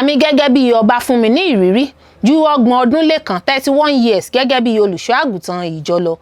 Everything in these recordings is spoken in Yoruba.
mi gẹ́gẹ́ bí ọba fún mi ní ìrírí ju 31 ọdún, 31 years, gẹ́gẹ́ bí olùṣọ́ àgùntàn ìjọ lọ."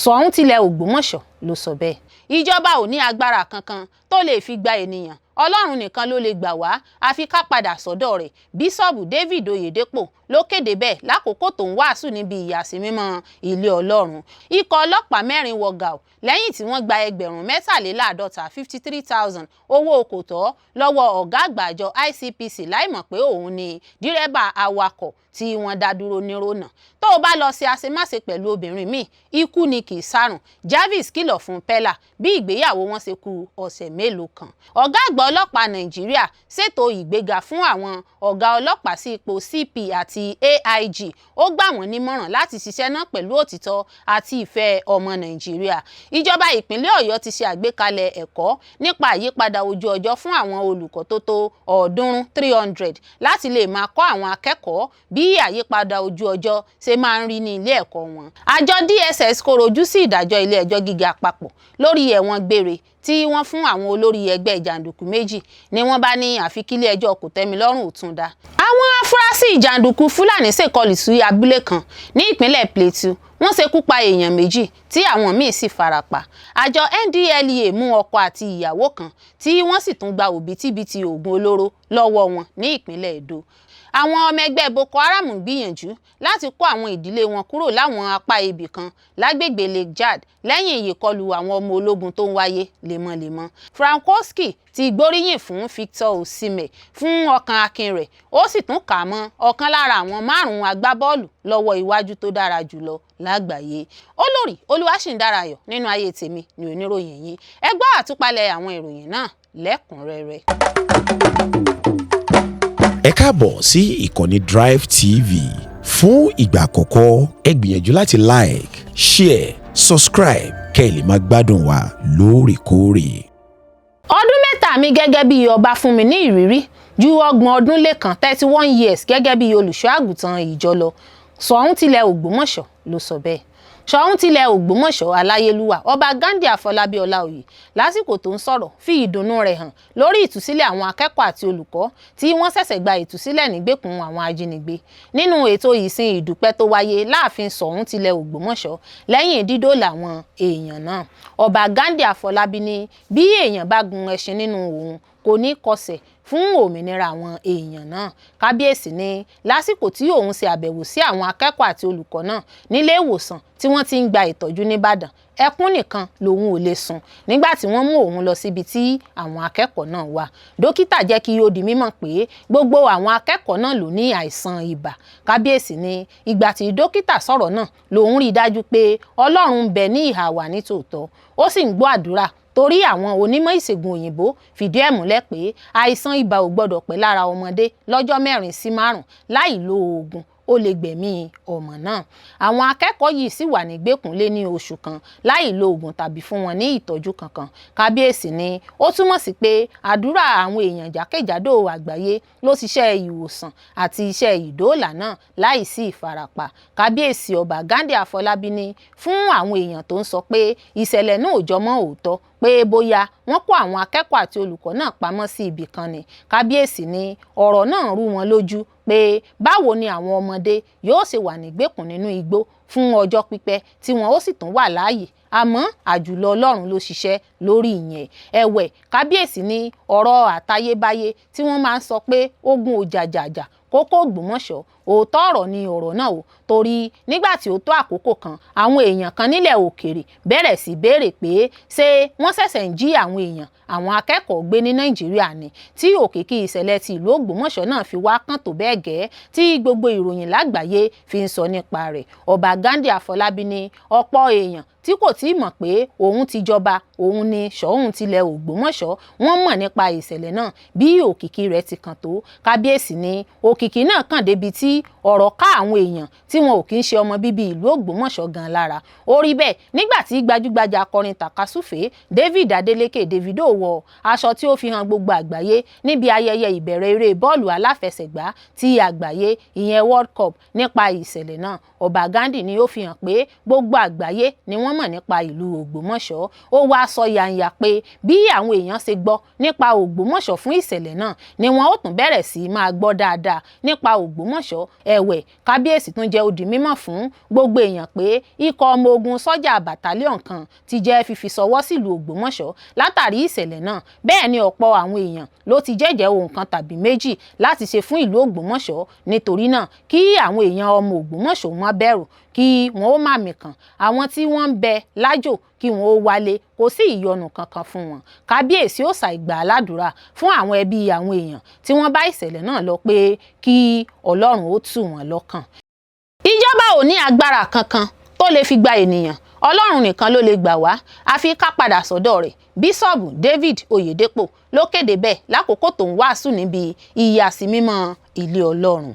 Ṣọ̀ún tilẹ̀ Ògbómọ̀ṣọ́ ló sọ bẹ́ẹ̀. Ìjọba ò ní agbára kankan tó lè fi gba ènìyàn, Ọlọ́run nìkan ló lè gbà wá, àfi ká padà sọ́dọ̀ rẹ̀. Bíṣọ́ọ̀bù David Oyedepo ló kéde bẹ́ẹ̀ lákòókò tó ń wàásù níbi ìyàsímímọ́ ilé Ọlọ́run. Ikọ̀ ọlọ́pàá mẹ́rin wọ gàù lẹ́yìn tí wọ́n gba 53,000, 53,000, owó kòtọ́ lọ́wọ́ ọ̀gá àgbà àjọ ICPC láìmọ̀ pé òun ni dírẹ́bà awakọ̀ tí wọ́n dá dúró nírònà. Tó o bá lọ ṣe àṣemáṣe pẹ̀lú obìnrin míì, ikú ni, kì í sàrùn. Jarvis kìlọ̀ fún Pella bí ìgbéyàwó wọn ṣe kù ọ̀sẹ̀ mélòó kan. Ọ̀gá àgbà ọlọ́pàá Nàìjíríà ṣètò ìgbéga fún àwọn ọ̀gá ọlọ́pàá sí ipò CP àti AIG. Ó gbà wọ́n nímọ̀ràn láti ṣiṣẹ́ náà pẹ̀lú òtítọ́ àti ìfẹ́ ọmọ Nàìjíríà. Ìjọba ìpínlẹ̀ Ọ̀yọ́ ti ṣe àgbékalẹ̀ ẹ̀kọ́ nípa àyípadà ojú ọjọ́ fún àwọn olùkọ́ tó tó 300, 300, láti lè máa kọ́ àwọn akẹ́kọ̀ọ́ bí àyípadà ojú ọjọ́ ṣe máa ń rí ní ilé ẹ̀kọ́ wọn. Àjọ DSS kọ̀rọ̀ ojú sí ìdájọ́ ilé ẹjọ́ gíga àpapọ̀ lórí ẹ̀wọ̀n gbére tí wọ́n fún àwọn olórí ẹgbẹ́ jàǹdùkú méjì, ni wọ́n bá ní àfi kílé ẹjọ́ kòtẹ́milọ́rùn ò tún dá. Àwọn afurasí jàǹdùkú Fúlàní ṣèkọlù sí abúlé kan ní ìpínlẹ̀ Plateau, wọ́n ṣekú pa èèyàn méjì tí àwọn míín sì farapa. Àjọ NDLEA mú ọkọ àti ìyàwó kan tí wọ́n sì tún gba òbítíbitì oògùn olóró lọ́wọ́ wọn ní ìpínlẹ̀ Edo. Àwọn ọmọ ẹgbẹ́ Boko Haram ń gbìyànjú láti kó àwọn ìdílé wọn kúrò láwọn apá ibì kan lágbègbè Lake Chad lẹ́yìn ìkọlù àwọn ọmọ ológun tó ń wáyé lemọ́lemọ́. Frankowski ti gbóríyìn fún Victor Osimhen fún ọkàn akin rẹ̀, ó sì tún kà á mọ́ ọ̀kan lára àwọn márùn-ún agbábọ́ọ̀lù lọ́wọ́ iwájú tó dára jùlọ lágbàáyé. Olórí Olúwaṣìndárayọ̀ nínú ayé tèmi ní oníròyìn yín. Ẹ gbọ́ àtúpalẹ̀ àwọn ìròyìn náà lẹ́kùnrẹ́rẹ́. Ẹ káàbọ̀ sí ìkànnì Drive TV. Fún ìgbà àkọ́kọ́, ẹ gbìyànjú láti like, share, subscribe kẹ́ ẹ lè máa gbádùn wa lóòrèkóòrè. Ọdún 3 mi gẹ́gẹ́ bí ọba fún mi ní ìrírí ju 31 ọdún, 31 years, gẹ́gẹ́ bí olùṣọ́ àgùntàn ìjọ lọ. Ṣọ̀ún tilẹ̀ Ògbómọ̀ṣọ́ ló sọ bẹ́ẹ̀. Ṣọ̀ún tilẹ̀ Ògbómọ̀ṣọ́, aláyélúwà Ọba Ghandi Àfọlábí Ọláoyè, lásìkò tó ń sọ̀rọ̀, fi ìdùnnú rẹ̀ hàn lórí ìtúsílẹ̀ àwọn akẹ́kọ̀ọ́ àti olùkọ́ tí wọ́n ṣẹ̀ṣẹ̀ gba ìtúsílẹ̀ nígbèkùn àwọn ajínigbé nínú ètò ìsìn ìdúpẹ́ tó wáyé láàfin Ṣọ̀ún tilẹ̀ Ògbómọ̀ṣọ́ lẹ́yìn dídóòlà àwọn èèyàn náà. Ọba Ghandi Àfọlábí ní bí èèyàn bá gun ẹṣin nínú òun, kò ní kọsẹ̀ fún òmìnira àwọn èèyàn náà. Kábíyèsí ní lásìkò tí òun ṣe àbẹ̀wò sí àwọn akẹ́kọ̀ọ́ àti olùkọ́ náà nílé ìwòsàn tí wọ́n ti ń gba ìtọ́jú nìbàdàn, ẹkún nìkan lòun ò lè sùn nígbà tí wọ́n mú òun lọ síbi tí àwọn akẹ́kọ̀ọ́ náà wà. Dókítà jẹ́ kí ó di mímọ̀ pé gbogbo àwọn akẹ́kọ̀ọ́ náà ló ní àìsàn ibà. Kábíyèsí ní ìgbà tí dókítà sọ̀rọ̀ náà lòun rí i dájú pé Ọlọ́run ń bẹ ní ìhà wa nítòótọ́, ó sì ń gbọ́ àdúrà, torí àwọn onímọ̀ ìṣègùn òyìnbó fìdí ẹ̀ múlẹ̀ pé àìsàn ibà ò gbọ́dọ̀ pẹ́ lára ọmọdé lọ́jọ́ 4 sí 5 láì lo oògùn, ó lè gbẹ̀mí ọmọ náà. Àwọn akẹ́kọ̀ọ́ yìí sì wà nígbèkùn lé ní oṣù kan láì lo oògùn tàbí fún wọn ní ìtọ́jú kankan. Kábíyèsí ni ó túmọ̀ sí pé àdúrà àwọn èèyàn jákèjádò àgbáyé ló ṣiṣẹ́ ìwòsàn àti iṣẹ́ ìdóòlà náà láì sí ìfarapa. Kábíyèsí Ọba Ghandi Àfọlábí ní fún àwọn èèyàn tó ń sọ pé ìṣẹ̀lẹ̀ náà ò jọmọ́ òótọ́, pé bóyá wọ́n kó àwọn akẹ́kọ̀ọ́ àti olùkọ́ náà pamọ́ sí ibì kan ni, kábíyèsí ní ọ̀rọ̀ náà rú wọn lójú pé báwo ni àwọn ọmọdé yóò ṣe wà nígbèkùn nínú igbó fún ọjọ́ pípẹ́ tí wọn ó sì tún wà láàyè, àmọ́ àjùlọ Ọlọ́run ló ṣiṣẹ́ lórí ìyẹn. Ẹ̀wẹ̀, kábíyèsí ní ọ̀rọ̀ àtayébáyé tí wọ́n máa ń sọ pé ogun ò jàjàjà kókó Ògbómọ̀ṣọ́, òótọ́ ọ̀rọ̀ ni ọ̀rọ̀ náà o, torí nígbà tí ó tó àkókò kan, àwọn èèyàn kan nílẹ̀ òkèèrè bẹ̀rẹ̀ sí béèrè pé ṣé wọ́n ṣẹ̀ṣẹ̀ ń jí àwọn èèyàn, àwọn akẹ́kọ̀ọ́ gbé ní Nàìjíríà ni, tí òkìkí ìṣẹ̀lẹ̀ ti ìlú Ògbómọ̀ṣọ́ náà fi wá kàn tó bẹ́ẹ̀ gẹ́ tí gbogbo ìròyìn lágbàáyé fi ń sọ nípa rẹ̀. Ọba Ghandi Àfọlábí ní ọ̀pọ̀ èèyàn tí kò tí ì mọ̀ pé òun ti jọba, òun ni Ṣọ̀ún tilẹ̀ Ògbómọ̀ṣọ́, wọ́n mọ̀ nípa ìṣẹ̀lẹ̀ náà bí òkìkí rẹ̀ ti kàn tó. Kábíyèsí ní òkìkí náà kàn débi tí ọ̀rọ̀ ká àwọn èèyàn tí wọn ò kí ń ṣe ọmọ bíbí ìlú Ògbómọ̀ṣọ́ gan lára. Ó rí bẹ́ẹ̀ nígbà tí gbajúgbajà akọrin tàkasúfèé David Adeleke, Davido, wọ aṣọ tí ó fi hàn gbogbo àgbáyé níbi ayẹyẹ ìbẹ̀rẹ̀ eré bọ́ọ̀lù aláfẹsẹ̀gbá ti àgbáyé, ìyẹn World Cup, nípa ìṣẹ̀lẹ̀ náà. Ọba Ghandi ni ó fi hàn pé gbogbo àgbáyé ni wọ́n mọ̀ nípa ìlú Ògbómọ̀ṣọ́. Ó wáá sọ yanya pé bí àwọn èèyàn ṣe gbọ́ nípa Ògbómọ̀ṣọ́ fún ìṣẹ̀lẹ̀ náà ni wọn ó tún bẹ̀rẹ̀ sí í máa gbọ́ dáadáa nípa Ògbómọ̀ṣọ́. Ẹ̀wẹ̀, kábíyèsí tún jẹ́ ó di mímọ̀ fún gbogbo èèyàn pé ikọ̀ ọmọ ogun sọ́jà bàtálíọ̀n kan ti jẹ́ fífi ṣọwọ́ sílùú Ògbómọ̀ṣọ́ látàrí ìṣẹ̀lẹ̀ náà. Bẹ́ẹ̀ ni ọ̀pọ̀ àwọn èèyàn ló ti jẹ́jẹ̀ẹ́ ohun kan tàbí méjì láti ṣe fún ìlú Ògbómọ̀ṣọ́. Nítorí náà, kí àwọn èèyàn ọmọ Ògbómọ̀ṣọ́ má bẹ̀rù, kí wọn ó má mìkàn. Àwọn tí wọ́n ń bẹ lájò, kí wọn ó wálé, kò sí ìyọnu kankan fún wọn. Kábíyèsí ó ṣàìgbà aládùúrà fún àwọn ẹbí àwọn èèyàn tí wọ́n bá ìṣẹ̀lẹ̀ náà lọ pé kí Ọlọ́run ó tù wọ́n lọ́kàn. Ìjọba ò ní agbára kankan tó lè fi gba ènìyàn, Ọlọ́run nìkan ló lè gbà wá, àfi ká padà sọ́dọ̀ rẹ̀. Bíṣọ́ọ̀bù David Oyedepo ló kéde bẹ́ẹ̀ lákòókò tó ń wàásù níbi ìyàsímímọ́ ilé Ọlọ́run.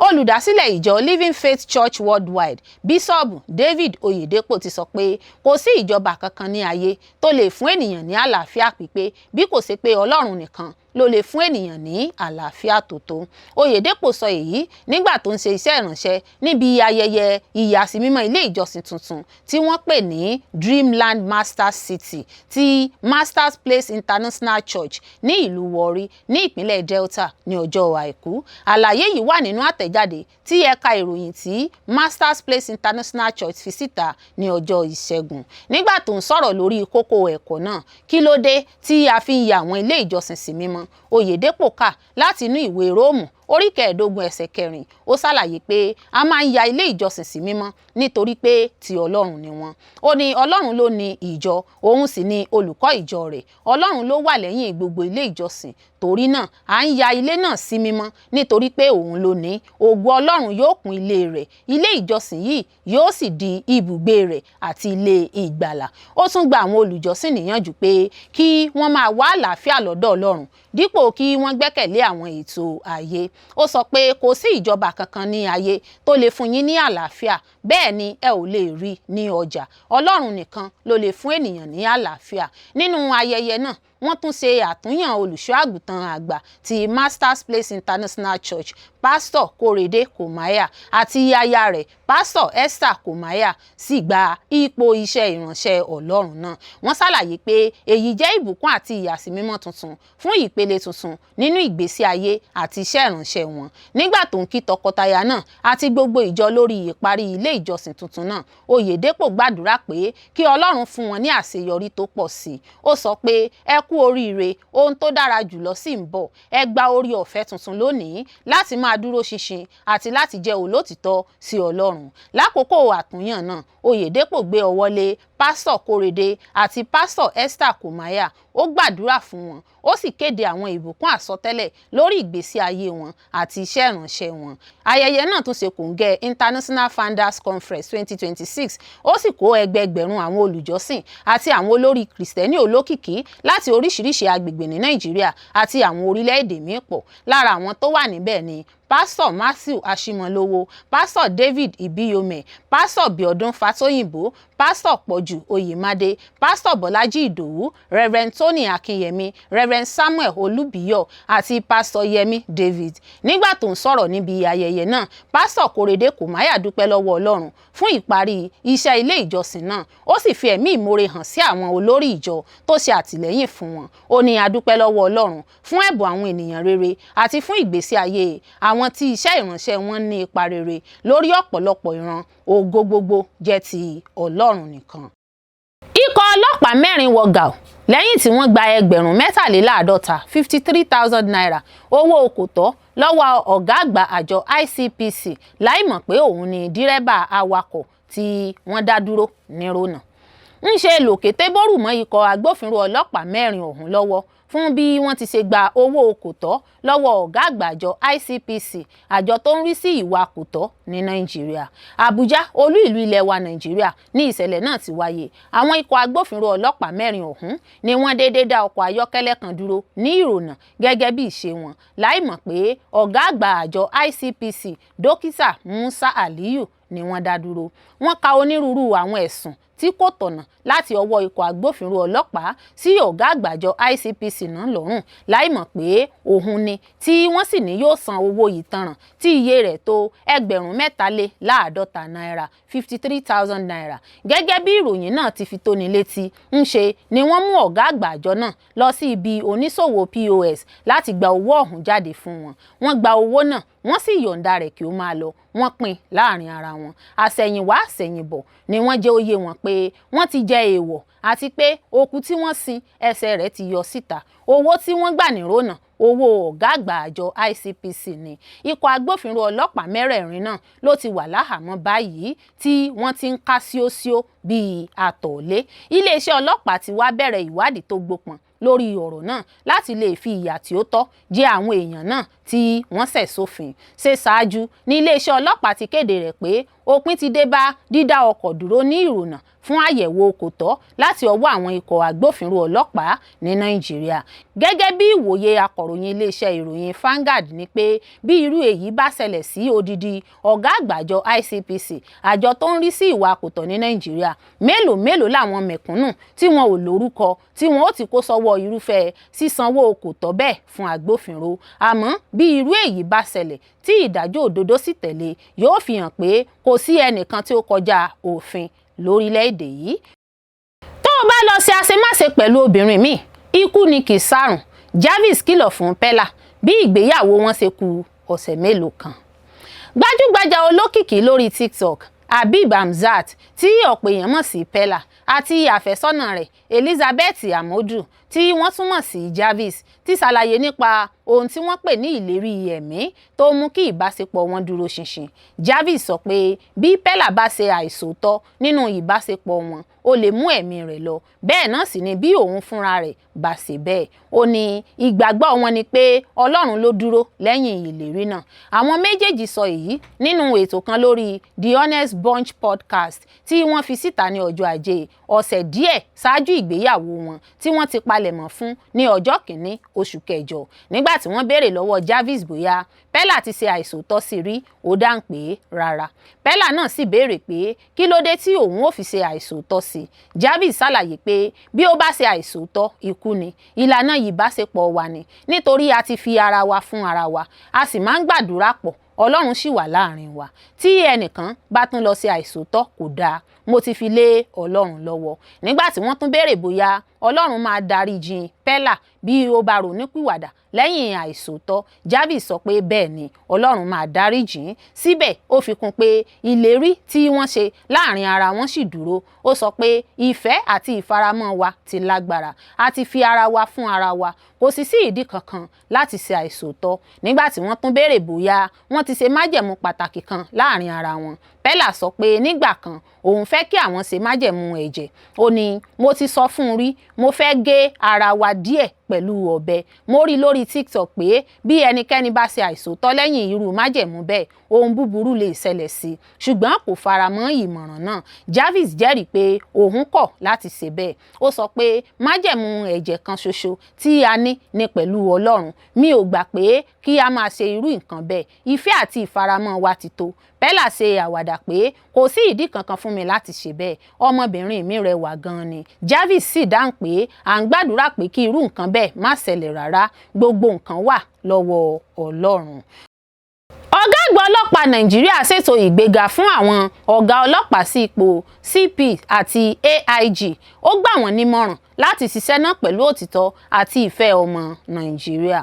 Olùdásílẹ̀ ìjọ Living Faith Church Worldwide, Bíṣọ́ọ̀bù David Oyedepo, ti sọ pé kò sí ìjọba kankan ní ayé tó lè fún ènìyàn ní àlàáfíà pípé, bí kò ṣe pé Ọlọ́run nìkan ló lè fún ènìyàn ní àlàáfíà tó tó. Oyedepo sọ èyí nígbà tó ń ṣe iṣẹ́ ìránṣẹ́ níbi ayẹyẹ ìyàsímímọ́ ilé ìjọsìn tuntun tí wọ́n pè ní Dreamland Masters City ti Masters Place International Church ní ìlú Warri ní ìpínlẹ̀ Delta ní ọjọ́ Àìkú. Àlàyé yìí wà nínú àtẹ̀jáde tí ẹ̀ka ìròyìn tí Masters Place International Church fi síta ní ọjọ́ Ìṣẹ́gun. Nígbà tó ń sọ̀rọ̀ lórí kókó ẹ̀kọ́ náà, "Kí ló dé tí a fi ń ya àwọn ilé ìjọsìn sí mímọ́?", Oyèdèpọ̀ kà láti inú ìwé Róòmù orí 15 ẹsẹ̀ 4. Ó ṣàlàyé pé a máa ń ya ilé ìjọsìn sí mímọ́ nítorí pé ti Ọlọ́run ni wọ́n. Ó ní Ọlọ́run ló ní ìjọ, òun sì ni olùkọ́ ìjọ rẹ̀. Ọlọ́run ló wà lẹ́yìn gbogbo ilé ìjọsìn. Torí náà, à ń ya ilé náà sí mímọ́ nítorí pé òun ló ní. Ògo Ọlọ́run yóò kún ilé rẹ̀, ilé ìjọsìn yìí yóò sì di ibùgbé rẹ̀ àti ilé ìgbàlà. Ó tún gba àwọn olùjọ́sìn níyànjú pé kí wọ́n máa wá àlàáfíà lọ́dọ̀ Ọlọ́run dípò kí wọ́n gbẹ́kẹ̀lé àwọn ètò ayé. Ó sọ pé kò sí ìjọba kankan ní ayé tó lè fún yín ní àlàáfíà, bẹ́ẹ̀ ni ẹ ò lè rí ní ọjà. Ọlọ́run nìkan ló lè fún ènìyàn ní àlàáfíà. Nínú ayẹyẹ náà, wọ́n tún ṣe àtúnyàn olùṣọ́ àgùntàn àgbà ti Masters Place International Church, Pásítọ̀ Kórèdé Kòmáyà, àti aya rẹ̀, Pásítọ̀ Esther Kòmáyà, sì gba ipò iṣẹ́ ìránṣẹ́ Ọlọ́run náà. Wọ́n ṣàlàyé pé èyí jẹ́ ìbùkún àti ìyàsímímọ́ tuntun fún ìpele tuntun nínú ìgbésí ayé àti iṣẹ́ ìránṣẹ́ wọn. Nígbà tó ń kí tọkọtaya náà àti gbogbo ìjọ lórí ìparí ilé ìjọsìn tuntun náà, Oyèdépò gbàdúrà pé kí Ọlọ́run fún wọn ní àṣeyọrí tó pọ̀ sí i. Ó sọ pé ẹ kú oríire, ohun tó dára jùlọ sì ń bọ̀. Ẹ gba orí ọ̀fẹ́ tuntun lónìí láti máa dúró ṣinṣin àti láti jẹ́ olótìtọ́ sí Ọlọ́run. Lákòókò àtúnyàn náà, Oyèdépò gbé ọwọ́ lé Pásítọ̀ Kórèdé àti Pásítọ̀ Esther Kòmáyà, ó gbàdúrà fún wọn, ó sì kéde àwọn ìbùkún àsọtẹ́lẹ̀ lórí ìgbésí ayé wọn àti iṣẹ́ ìránṣẹ́ wọn. Ayẹyẹ náà tún ṣe kòńgẹ́ International Founders Conference 2026, ó sì kó ẹgbẹẹgbẹ̀rún àwọn olùjọ́sìn àti àwọn olórí Kìrìsìtẹ́nì olókìkí láti oríṣiríṣi agbègbè ní Nàìjíríà àti àwọn orílẹ̀-èdè míì pọ̀. Lára àwọn tó wà níbẹ̀ ni Pásítọ̀ Matthew Ashimolowo, Pásítọ̀ David Ibiyome, Pásítọ̀ Bíọ́dún Fátóyìnbó, Pásítọ̀ Pọ̀jù Oyèmádé, Pásítọ̀ Bọ́lájí Ìdòwú, Reverend Tony Akinyemi, Reverend Samuel Olúbíyọ̀ àti Pásítọ̀ Yẹmi David. Nígbà tó ń sọ̀rọ̀ níbi ayẹyẹ náà, Pásítọ̀ Kórèdé Kòmáyà dúpẹ́ lọ́wọ́ Ọlọ́run fún ìparí iṣẹ́ ilé ìjọsìn náà, ó sì fi ẹ̀mí ìmoore hàn sí àwọn olórí ìjọ tó ṣe àtìlẹ́yìn fún wọn. Ó ní a dúpẹ́ lọ́wọ́ Ọlọ́run fún ẹ̀bùn àwọn ènìyàn rere àti fún ìgbésí ayé àwọn tí iṣẹ́ ìránṣẹ́ wọn ní ipa rere lórí ọ̀pọ̀lọpọ̀ ìran. Ògo gbogbo jẹ́ ti Ọlọ́run nìkan. Ikọ̀ ọlọ́pàá mẹ́rin wọ gàù lẹ́yìn tí wọ́n gba 53,000, ₦53,000, owó kò tọ́ lọ́wọ́ ọ̀gá àgbà àjọ ICPC láìmọ̀ pé òun ni dírẹ́bà awakọ̀ tí wọ́n dá dúró nírònà. Ńṣe lòkété bórù mọ́ ikọ̀ agbófinró ọlọ́pàá mẹ́rin ọ̀hún lọ́wọ́ fún bí wọ́n ti ṣe gba owó kò tọ́ lọ́wọ́ ọ̀gá àgbà àjọ ICPC, àjọ tó ń rí sí ìwà kò tọ́ ní Nàìjíríà. Àbújá, olú ìlú ilẹ̀ wa Nàìjíríà, ní ìṣẹ̀lẹ̀ náà ti wáyé. Àwọn ikọ̀ agbófinró ọlọ́pàá mẹ́rin ọ̀hún ni wọ́n déédé dá ọkọ̀ ayọ́kẹ́lẹ́ kan dúró ní Ìrònà gẹ́gẹ́ bí ìṣe wọn, láìmọ̀ pé ọ̀gá àgbà àjọ ICPC, Dókítà Musa Aliyu, ni wọ́n dá dúró. Wọ́n ka onírúurú àwọn ẹ̀sùn tí kò tọ̀nà láti ọwọ́ ikọ̀ agbófinró ọlọ́pàá sí ọ̀gá àgbà àjọ ICPC náà lọ́rùn, láìmọ̀ pé òun ni, tí wọ́n sì ní yóò san owó ìtanràn tí iye rẹ̀ tó 53,000 náírà, ₦53,000. Gẹ́gẹ́ bí ìròyìn náà ti fi tóni létí, ń ṣe ni wọ́n mú ọ̀gá àgbà àjọ náà lọ sí ibi oníṣòwò POS láti gba owó ọ̀hún jáde fún wọn. Wọ́n gba owó náà, wọ́n sì yọ̀ǹda rẹ̀ kí ó máa lọ. Wọ́n pín láàrin ara wọn. Àsẹ̀yìnwá àsẹ̀yìnbọ̀ ni wọ́n jẹ́ ó yé wọn pé wọ́n ti jẹ èèwọ̀, àti pé òkú tí wọ́n sin, ẹsẹ̀ rẹ̀ ti yọ síta. Owó tí wọ́n gbà nírònà, owó ọ̀gá àgbà àjọ ICPC ni. Ikọ̀ agbófinró ọlọ́pàá mẹ́rẹ̀ẹ̀rin náà ló ti wà láhàámọ́ báyìí, tí wọ́n ti ń ká síósíó bíi àtọ̀lé. Iléeṣẹ́ ọlọ́pàá ti wá bẹ̀rẹ̀ ìwádìí tó gbópọn lórí ọ̀rọ̀ náà láti lè fi ìyà tí ó tọ́ jẹ àwọn èèyàn náà tí wọ́n ṣẹ̀ sófin. Ṣe ṣáájú ní iléeṣẹ́ ọlọ́pàá ti kéde rẹ̀ pé òpin ti dé bá dídá ọkọ̀ dúró ní ìrònà fún àyẹ̀wò kò tọ́ láti ọwọ́ àwọn ikọ̀ agbófinró ọlọ́pàá ní Nàìjíríà. Gẹ́gẹ́ bí ìwòye akọ̀ròyìn iléeṣẹ́ ìròyìn Vanguard ni pé bí irú èyí bá ṣẹlẹ̀ sí odidi ọ̀gá àgbà àjọ ICPC, àjọ tó ń rí sí ìwà kòtọ́ ní Nàìjíríà, mélòó mélòó làwọn mẹ̀kúnnù tí wọn ò lórúkọ tí wọn ó ti kó sọ́wọ́ irúfẹ́ sísanwó kò tọ́ bẹ́ẹ̀ fún agbófinró? Àmọ́ bí irú èyí bá ṣẹlẹ̀, tí ìdájọ́ òdodo sì tẹ̀lé, yóò fi hàn pé kò sí ẹnìkan tí ó kọjá òfin lórílẹ̀‐èdè yìí. Tó o bá lọ ṣe àṣemáṣe pẹ̀lú obìnrin míì, ikú ni, kì í sàrùn. Jarvis kìlọ̀ fún Pella bí ìgbéyàwó wọn ṣe kù ọ̀sẹ̀ mélòó kan. Gbajúgbajà olókìkí lórí TikTok, Habib Hamzat, tí ọ̀pọ̀ èèyàn mọ̀ sí Pella, àti àfẹ́sọ́nà rẹ̀ Elizabeth Amodu, tí wọ́n tún mọ̀ sí Jarvis, ti ṣàlàyé nípa ohun tí wọ́n pè ní ìlérí ẹ̀mí tó mú kí ìbáṣepọ̀ wọn dúró ṣinṣin. Jarvis sọ pé bí Pella bá ṣe àìsòótọ́ nínú ìbáṣepọ̀ wọn, ó lè mú ẹ̀mí rẹ̀ lọ. Bẹ́ẹ̀ náà sì ni bí òun fúnra rẹ̀ bá ṣe bẹ́ẹ̀. Ó ní ìgbàgbọ́ wọn ni pé Ọlọ́run ló dúró lẹ́yìn ìlérí náà. Àwọn méjèèjì sọ èyí nínú ètò kan lórí The Honest Bunch podcast tí wọ́n fi síta ní ọjọ́ Ajé, ọ̀sẹ̀ díẹ̀ ṣáájú ìgbéyàwó wọn tí wọ́n ti palẹ̀mọ́ fún ní ọjọ́ 1 oṣù kẹjọ. Nígbà tí wọ́n béèrè lọ́wọ́ Jarvis bóyá Pella ti ṣe àìsòótọ́ sí rí, ó dáhùn pé rárá. Pella náà sì béèrè pé kí ló dé tí òun ò fi ṣe àìsòótọ́ sí. Jarvis ṣàlàyé pé bí ó bá ṣe àìsòótọ́, ikú ni. Ìlànà ìbáṣepọ̀ wa ni, nítorí a ti fi ara wa fún ara wa, a sì máa ń gbàdúrà pọ̀, Ọlọ́run sì wà láàrin wa. Tí ẹnìkan bá tún lọ ṣe àìsòótọ́, kò dáa. Mo ti fi lé Ọlọ́run lọ́wọ́. Nígbà tí wọ́n tún béèrè bóyá Ọlọ́run máa dárí jìn Pella bí ó bá ronúpìwàdà lẹ́yìn àìsòótọ́, Jarvis sọ pé bẹ́ẹ̀ ni, Ọlọ́run máa dárí jìn. Síbẹ̀, ó fi kún pé ìlérí tí wọ́n ṣe láàrin ara wọn sì dúró. Ó sọ pé ìfẹ́ àti ìfaramọ́ wa ti lágbára, a ti fi ara wa fún ara wa, kò sì sí ìdí kankan láti ṣe àìsòótọ́. Nígbà tí wọ́n tún béèrè bóyá wọ́n ti ṣe májẹ̀mú pàtàkì kan láàrin ara wọn, Pella sọ pé nígbà kan òun fẹ́ kí àwọn ṣe májẹ̀mú ẹ̀jẹ̀. Ó ní, "Mo ti sọ fún un rí, mo fẹ́ gé ara wa díẹ̀ pẹ̀lú ọ̀bẹ. Mo rí lórí TikTok pé bí ẹnikẹ́ni bá ṣe àìsòótọ́ lẹ́yìn irú májẹ̀mú bẹ́ẹ̀, ohun búburú lè ṣẹlẹ̀ sí i, ṣùgbọ́n kò fara mọ́ ìmọ̀ràn náà." Jarvis jẹ́rìí pé òun kọ̀ láti ṣe bẹ́ẹ̀. Ó sọ pé májẹ̀mú ẹ̀jẹ̀ kan ṣoṣo tí a ní ní pẹ̀lú Ọlọ́run. Mi ò gbà pé kí a máa ṣe irú nǹkan bẹ́ẹ̀. Ìfẹ́ àti ìfaramọ́ wa ti tó. Pella ṣe àwàdà pé kò sí ìdí kankan fún mi láti ṣe bẹ́ẹ̀, ọmọbìnrin mi rẹwà gan-an ni. Jarvis sì dáhùn pé à ń gbàdúrà pé kí irú nǹkan bẹ́ẹ̀ má ṣẹlẹ̀ rárá, gbogbo nǹkan wà lọ́wọ́ Ọlọ́run. Ọ̀gá àgbà ọlọ́pàá Nàìjíríà ṣètò ìgbéga fún àwọn ọ̀gá ọlọ́pàá sí ipò CP àti AIG. Ó gbà wọ́n nímọ̀ràn láti ṣiṣẹ́ náà pẹ̀lú òtítọ́ àti ìfẹ́ ọmọ Nàìjíríà.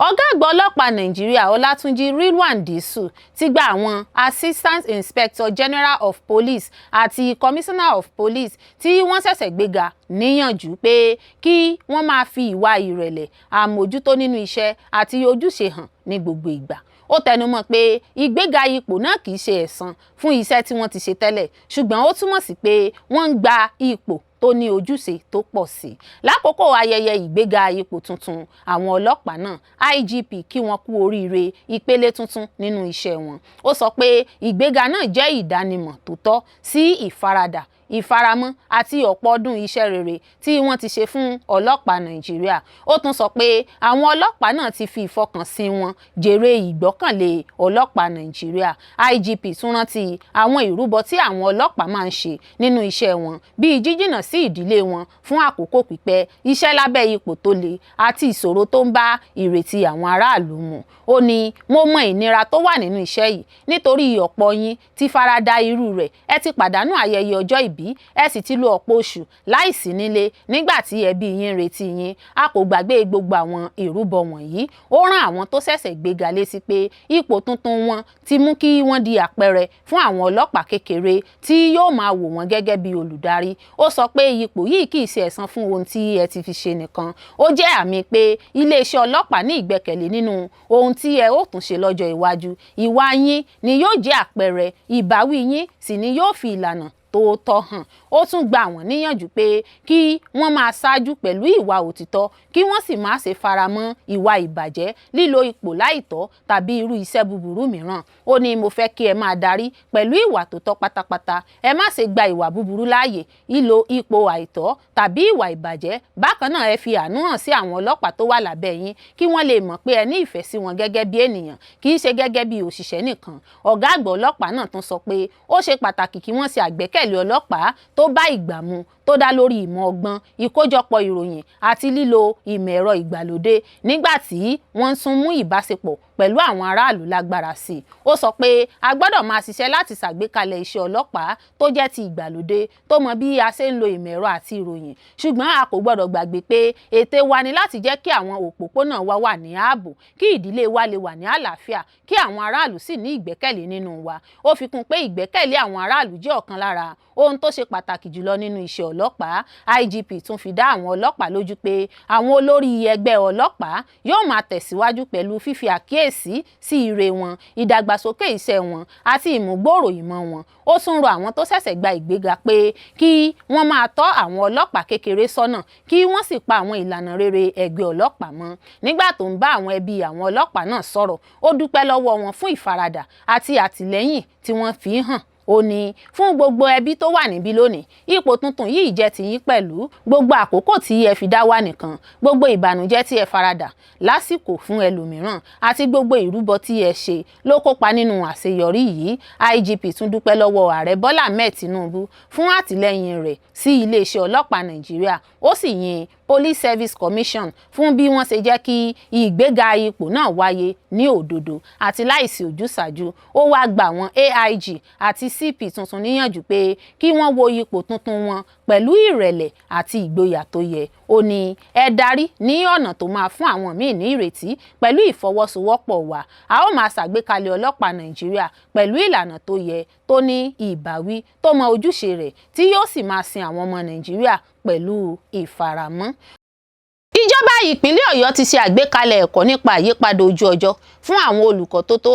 Ọ̀gá àgbà ọlọ́pàá Nàìjíríà, Ọlátúnjí Rilwan Disu, ti gba àwọn Assistant Inspector General of Police àti Commissioner of Police tí wọ́n ṣẹ̀ṣẹ̀ gbéga níyànjú pé kí wọ́n máa fi ìwà ìrẹ̀lẹ̀, àmójútó nínú iṣẹ́ àti ojúṣe hàn ní gbogbo ìgbà. Ó tẹnumọ́ pé ìgbéga ipò náà kì í ṣe ẹ̀san fún iṣẹ́ tí wọ́n ti ṣe tẹ́lẹ̀, ṣùgbọ́n ó túmọ̀ sí pé wọ́n ń gba ipò tó ní ojúṣe tó pọ̀ sí i. Lákòókò ayẹyẹ ìgbéga ipò tuntun àwọn ọlọ́pàá náà, IGP kí wọ́n kú oríire ìpele tuntun nínú iṣẹ́ wọn. Ó sọ pé ìgbéga náà jẹ́ ìdánimọ̀ tó tọ́ sí ìfaradà. ìfaramọ́ àti ọ̀pọ̀ ọdún iṣẹ́ rere tí wọ́n ti ṣe fún ọlọ́pàá Nàìjíríà. Ó tún sọ pé àwọn ọlọ́pàá náà ti fi ìfọkànsìn wọn jèrè ìgbọ́kànlé ọlọ́pàá Nàìjíríà. IGP tún rántí àwọn ìrúbọ tí àwọn ọlọ́pàá máa ń ṣe nínú iṣẹ́ wọn, bíi jíjìnà sí ìdílé wọn fún àkókò pípẹ́, iṣẹ́ lábẹ́ ipò tó le àti ìṣòro tó ń bá ìrètí àwọn aráàlú mu. Ó ní, "Mo mọ ìnira tó wà nínú iṣẹ́ yìí, nítorí ọ̀pọ̀ yín ti farada irú rẹ̀. Ẹ ti pàdánù ayẹyẹ ọjọ́ ìbí, ẹ sì ti lo ọ̀pọ̀ oṣù láìsí nílé nígbà tí ẹbí yín ń retí yín. A kò gbàgbé gbogbo àwọn ìrúbọ wọ̀nyí." Ó rán àwọn tó ṣẹ̀ṣẹ̀ gbéga létí pé ipò tuntun wọn ti mú kí wọ́n di àpẹẹrẹ fún àwọn ọlọ́pàá kékeré tí yóò máa wò wọ́n gẹ́gẹ́ bí olùdarí. Ó sọ pé ipò yìí kì í ṣe ẹ̀san fún ohun tí ẹ ti fi ṣe nìkan, ó jẹ́ àmì pé iléeṣẹ́ ọlọ́pàá ní ìgbẹ́kẹ̀lé nínú ohun tí ẹ ó tún ṣe lọ́jọ́ iwájú. Ìwà yín ni yóò jẹ́ àpẹẹrẹ, ìbáwí yín sì ni yóò fi ìlànà tó tọ́ hàn. Ó tún gba àwọn níyànjú pé kí wọ́n máa ṣáájú pẹ̀lú ìwà òtítọ́, kí wọ́n sì má ṣe faramọ́ ìwà ìbàjẹ́, lílo ipò láìtọ́ tàbí irú iṣẹ́ búburú mìíràn. Ó ní, "Mo fẹ́ kí ẹ máa darí pẹ̀lú ìwà tó tọ́ pátápátá. Ẹ má ṣe gba ìwà búburú láàyè, ìlò ipò àìtọ́ tàbí ìwà ìbàjẹ́. Bákan náà, ẹ fi àánú hàn sí àwọn ọlọ́pàá tó wà lábẹ́ yín, kí wọ́n lè mọ̀ pé ẹ ní ìfẹ́ sí wọn gẹ́gẹ́ bí ènìyàn, kì í ṣe gẹ́gẹ́ bí òṣìṣẹ́ nìkan." Ọ̀gá àgbà ọlọ́pàá náà tún sọ pé ó ṣe pàtàkì kí wọ́n ṣe àgbékalẹ̀ ọlọ́pàá tó bá ìgbà mu, tó dá lórí ìmọ̀ ọgbọ́n, ìkójọpọ̀ ìròyìn àti lílo ìmọ̀ ẹ̀rọ ìgbàlódé, nígbà tí wọ́n ń tún mú ìbáṣepọ̀ pẹ̀lú àwọn aráàlú lágbára sí i. Ó sọ pé a gbọ́dọ̀ máa ṣiṣẹ́ láti ṣàgbékalẹ̀ iṣẹ́ ọlọ́pàá tó jẹ́ ti ìgbàlódé, tó mọ bí a ṣe ń lo ìmọ̀ ẹ̀rọ àti ìròyìn, ṣùgbọ́n a kò gbọ́dọ̀ gbàgbé pé ète wa ni láti jẹ́ kí àwọn òpópónà wa wà ní ààbò, kí ìdílé wa lè wà ní àlàáfíà, kí àwọn aráàlú sì ní ìgbẹ́kẹ̀lé nínú wa. Ó fi kún pé ìgbẹ́kẹ̀lé àwọn aráàlú jẹ́ ọ̀kan lára ohun tó ṣe pàtàkì jùlọ nínú iṣẹ́ ọlọ́pàá. IGP tún fi dá àwọn ọlọ́pàá lójú pé àwọn olórí ẹgbẹ́ ọlọ́pàá yóò máa tẹ̀síwájú pẹ̀lú fífi àkíyèsí sí ire wọn, ìdàgbàsókè iṣẹ́ wọn àti ìmúgbòòrò ìmọ̀ wọn. Ó tún rọ àwọn tó ṣẹ̀ṣẹ̀ gba ìgbéga pé kí wọ́n máa tọ́ àwọn ọlọ́pàá kékeré sọ́nà, kí wọ́n sì pa àwọn ìlànà rere ẹgbẹ́ ọlọ́pàá mọ́. Nígbà tó ń bá àwọn ẹbí àwọn ọlọ́pàá náà sọ̀rọ̀, ó dúpẹ́ lọ́wọ́ wọn fún ìfaradà àti àtìlẹ́yìn tí wọ́n fi hàn. Ó ní, "Fún gbogbo ẹbí tó wà níbí lónìí, ipò tuntun yìí jẹ́ tiyín pẹ̀lú. Gbogbo àkókò tí ẹ fi dá wà nìkan, gbogbo ìbànújẹ́ tí ẹ faradà lásìkò fún ẹlòmíràn àti gbogbo ìrúbọ tí ẹ ṣe ló kópa nínú àṣeyọrí yìí." IGP tún dúpẹ́ lọ́wọ́ Ààrẹ Bọ́lá Ahmed Tinubu fún àtìlẹ́yìn rẹ̀ sí iléeṣẹ́ ọlọ́pàá Nàìjíríà. Ó sì yin Police Service Commission fún bí wọ́n ṣe jẹ́ kí ìgbéga ipò náà wáyé ní òdodo àti láìsí ojúsàájú. Ó wáá gba àwọn AIG àti CP tuntun níyànjú pé kí wọ́n wo ipò tuntun wọn pẹ̀lú ìrẹ̀lẹ̀ àti ìgboyà tó yẹ. Ó ní, "Ẹ darí ní ọ̀nà tó máa fún àwọn míì ní ìrètí. Pẹ̀lú ìfọwọ́sowọ́pọ̀ wa, a ó máa ṣàgbékalẹ̀ ọlọ́pàá Nàìjíríà pẹ̀lú ìlànà tó yẹ, tó ní ìbáwí, tó mọ ojúṣe rẹ̀, tí yóò sì máa sin àwọn ọmọ Nàìjíríà pẹ̀lú ìfaramọ́." Ìjọba ìpínlẹ̀ Ọ̀yọ́ ti ṣe àgbékalẹ̀ ẹ̀kọ́ nípa àyípadà ojú ọjọ́ fún àwọn olùkọ́ tó tó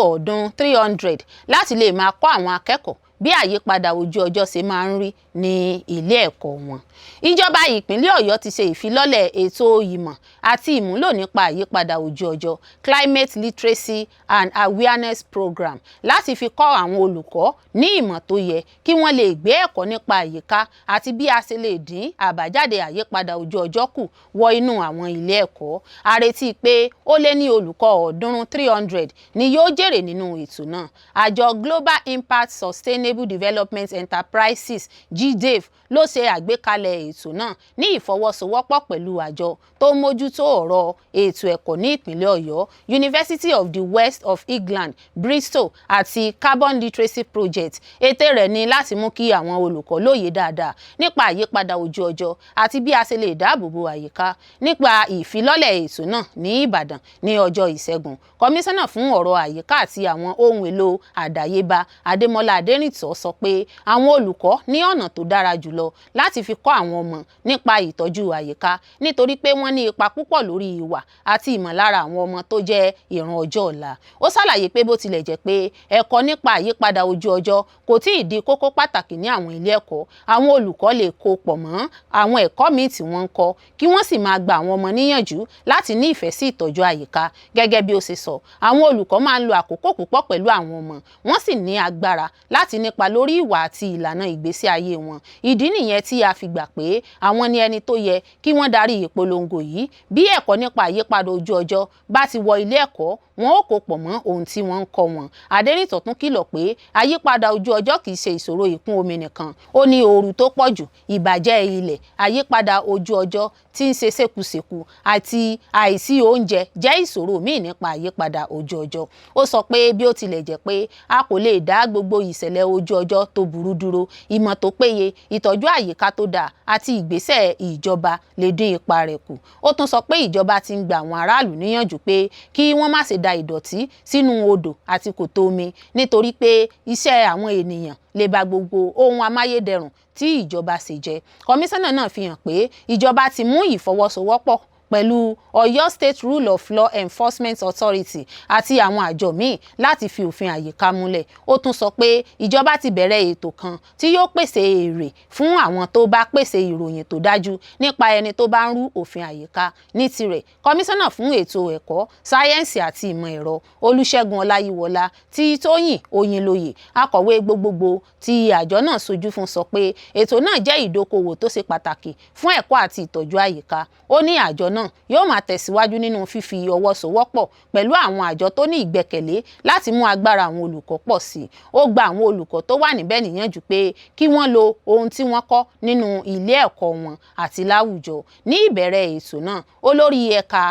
300 láti lè máa kọ́ àwọn akẹ́kọ̀ọ́ bí àyípadà ojú ọjọ́ ṣe máa ń rí ní ilé ẹ̀kọ́ wọn. Ìjọba ìpínlẹ̀ Ọ̀yọ́ ti ṣe ìfilọ́lẹ̀ ètò ìmọ̀ àti ìmúlò nípa àyípadà ojú ọjọ́, Climate Literacy and Awareness Program, láti fi kọ́ àwọn olùkọ́ ní ìmọ̀ tó yẹ kí wọ́n lè gbé ẹ̀kọ́ nípa àyíká àti bí a ṣe lè dín àbájáde àyípadà ojú ọjọ́ kù wọ inú àwọn ilé ẹ̀kọ́. A retí pé ó lé ní olùkọ́ 300 ni yóò jèrè nínú ètò náà. Àjọ Global Impact Sustainable Development Enterprises, GDAVE, ló ṣe àgbékalẹ̀ ètò náà ní ìfọwọ́sowọ́pọ̀ pẹ̀lú àjọ tó ń mójútó ọ̀rọ̀ ètò ẹ̀kọ́ ní ìpínlẹ̀ Ọ̀yọ́, University of the West of England, Bristol àti Carbon Literacy Project. Ète rẹ̀ ní láti mú kí àwọn olùkọ́ lóye dáadáa nípa àyípadà ojú ọjọ́ àti bí a ṣe lè dáàbò bo àyíká. Nípa ìfilọ́lẹ̀ ètò náà ní Ìbàdàn ní ọjọ́ Ìṣẹ́gun, Kọmíṣánná fún ọ̀rọ̀ àyíká àti àwọn ohun èlò àdáyébá, Adémọlá Adérìntọ́, sọ pé àwọn olùkọ́ ní ọ̀nà tó dára jùlọ láti fi kọ́ àwọn ọmọ nípa ìtọ́jú àyíká, nítorí pé wọ́n ní ipa púpọ̀ lórí ìwà àti ìmọ̀lára àwọn ọmọ tó jẹ́ ìran ọjọ́ ọ̀la. Ó ṣàlàyé pé bó tilẹ̀ jẹ́ pé ẹ̀kọ́ nípa àyípadà ojú ọjọ́ kò tí ì di kókó pàtàkì ní àwọn ilé ẹ̀kọ́, àwọn olùkọ́ lè kó pọ̀ mọ́ àwọn ẹ̀kọ́ míì tí wọ́n ń kọ́, kí wọ́n sì máa gba àwọn ọmọ níyànjú láti ní ìfẹ́ sí ìtọ́jú àyíká. Gẹ́gẹ́ bí ó ṣe sọ, àwọn olùkọ́ máa ń lo àkókò púpọ̀ pẹ̀lú àwọn ọmọ, wọ́n sì ní agbára láti nípa lórí ìwà àti ìlànà ìgbésí ayé wọn. Ìdí nìyẹn tí a fi gbà pé àwọn ni ẹni tó yẹ kí wọ́n darí ìpolongo yìí. Bí ẹ̀kọ́ nípa àyípadà ojú ọjọ́ bá ti wọ ilé ẹ̀kọ́, wọn ó kó pọ̀ mọ́ ohun tí wọ́n ń kọ́ wọn. Adérìntọ́ tún kìlọ̀ pé àyípadà ojú ọjọ́ kì í ṣe ìṣòro ìkún omi nìkan. Ó ní ooru tó pọ̀ jù, ìbàjẹ́ ilẹ̀, àyípadà ojú ọjọ́ tí ń ṣe sékúsèkú àti àìsí oúnjẹ jẹ́ ìṣòro míì nípa àyípadà ojú ọjọ́. Ó sọ pé bí ó tilẹ̀ jẹ́ pé a kò lè dá gbogbo ìṣẹ̀lẹ̀ ojú ọjọ́ tó burú dúró, ìmọ̀ tó péye, ìtọ́jú àyíká tó dáa àti ìgbésẹ̀ ìjọba lè dín ipa rẹ̀ kù. Ó tún sọ pé ìjọba ti ń gba àwọn aráàlú níyànjú pé kí wọ́n má ṣe da ìdọ̀tí sínú odò àti kòtò omi, nítorí pé iṣẹ́ àwọn ènìyàn lè ba gbogbo ohun amáyédẹrùn tí ìjọba ṣe jẹ́. Kọmíṣánná náà fi hàn pé ìjọba ti mú ìfọwọ́sowọ́pọ̀ pẹ̀lú Ọ̀yọ́ State Rule of Law Enforcement Authority àti àwọn àjọ míì láti fi òfin àyíká múlẹ̀. Ó tún sọ pé ìjọba ti bẹ̀rẹ̀ ètò kan tí yóò pèsè èrè fún àwọn tó bá pèsè ìròyìn tó dájú nípa ẹni tó bá ń rú òfin àyíká. Ní tirẹ̀, kọmíṣánná fún ètò ẹ̀kọ́, sáyẹ́ǹsì àti ìmọ̀ ẹ̀rọ, Olúṣẹ́gun Ọláyíwọlá, tí Tóyìn Oyinlóye, akọ̀wé gbogbogbò tí àjọ náà ṣojú fún, sọ pé ètò náà jẹ́ ìdókòwò tó ṣe pàtàkì fún ẹ̀kọ́ àti ìtọ́jú àyíká. Ó ní àjọ náà yóò máa tẹ̀síwájú nínú fífi ọwọ́ sowọ́pọ̀ pẹ̀lú àwọn àjọ tó ní ìgbẹ́kẹ̀lé láti mú agbára àwọn olùkọ́ pọ̀ sí i. Ó gba àwọn olùkọ́ tó wà níbẹ̀ níyànjú pé kí wọ́n lo ohun tí wọ́n kọ́ nínú ilé ẹ̀kọ́ wọn àti láwùjọ. Ní ìbẹ̀rẹ̀ ètò náà, olórí ẹ̀ka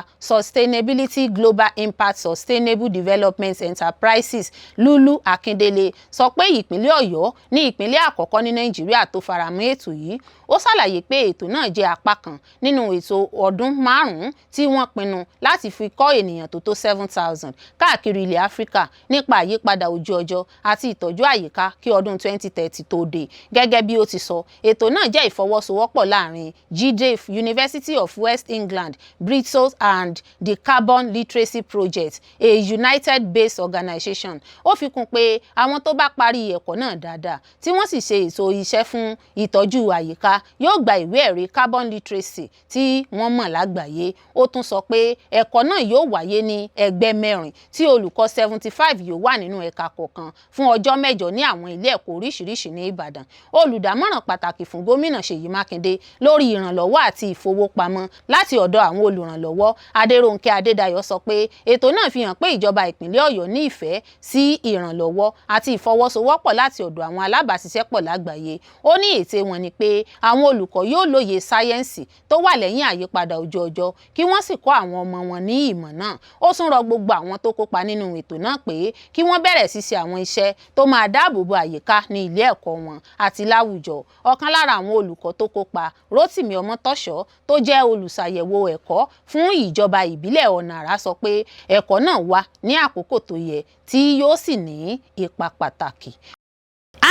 Sustainability Global Impact Sustainable Development Enterprises, Lúlú Akíndélé, sọ pé ìpínlẹ̀ Ọ̀yọ́ ní ìpínlẹ̀ àkọ́kọ́ ní Nàìjíríà tó faramọ́ ètò yìí. Ó ṣàlàyé pé ètò náà jẹ́ apá kan nínú ètò ọdún 5 tí wọ́n pinnu láti fi kọ́ ènìyàn tó tó 7,000 káàkiri ilẹ̀ Áfíríkà nípa àyípadà ojú ọjọ́ àti ìtọ́jú àyíká kí ọdún 2030 tó dé. Gẹ́gẹ́ bí ó ti sọ, ètò náà jẹ́ ìfọwọ́sowọ́pọ̀ láàrin GDAFE, University of West England, Bristol and the Carbon Literacy Project, a United-based organization. Ó fi kún pé àwọn tó bá parí ẹ̀kọ́ náà dáadáa tí wọ́n sì ṣe ètò iṣẹ́ fún ìtọ́jú àyíká yóò gba ìwé ẹ̀rí carbon literacy tí wọ́n mọ̀ lágbàáyé. Ó tún sọ pé ẹ̀kọ́ náà yóò wáyé ní ẹgbẹ́ mẹ́rin tí olùkọ́ 75 yóò wà nínú ẹ̀ka kọ̀ọ̀kan fún ọjọ́ 8 ní àwọn ilé ẹ̀kọ́ oríṣiríṣi ní Ìbàdàn. Olùdámọ̀ràn pàtàkì fún gómìnà Ṣèyí Mákindé lórí ìrànlọ́wọ́ àti ìfowópamọ́ láti ọ̀dọ̀ àwọn olùrànlọ́wọ́, Adérónkẹ́ Adédayọ̀, sọ pé ètò náà fi hàn pé ìjọba ìpínlẹ̀ Ọ̀yọ́ ní ìfẹ́ sí ìrànlọ́wọ́ àti ìfọwọ́sowọ́pọ̀ láti ọ̀dọ̀ àwọn alábàáṣiṣẹ́pọ̀ lágbàáyé. Ó ní ète wọn ni pé àwọn olùkọ́ yóò lóye sáyẹ́ǹsì tó wà lẹ́yìn àyípadà ojú ọjọ́ kí wọ́n sì kọ́ àwọn ọmọ wọn ní ìmọ̀ náà. Ó tún rọ gbogbo àwọn tó kópa nínú ètò náà pé kí wọ́n bẹ̀rẹ̀ ṣíṣe àwọn iṣẹ́ tó máa dáàbò bo àyíká ní ilé ẹ̀kọ́ wọn àti láwùjọ. Ọ̀kan lára àwọn olùkọ́ tó kópa, Rótìmí Ọmọ́tọ́ṣọ́, tó jẹ́ olùṣàyẹ̀wò ẹ̀kọ́ fún ìjọba ìbílẹ̀ Ọ̀nà Àrà, sọ pé ẹ̀kọ́ náà wá ní àkókò tó yẹ tí yóò sì ní ipa pàtàkì.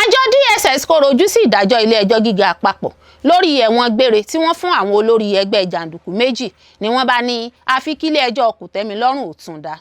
Àjọ DSS kọ̀rọ̀ ojú sí ìdájọ́ ilé-ẹjọ́ gíga àpapọ̀ lórí ẹ̀wọ̀n gbére tí wọ́n fún àwọn olórí ẹgbẹ́ jàǹdùkú méjì ni wọ́n bá ní àfi kílé-ẹjọ́ kòtẹ́milọ́rùn ò tún dá.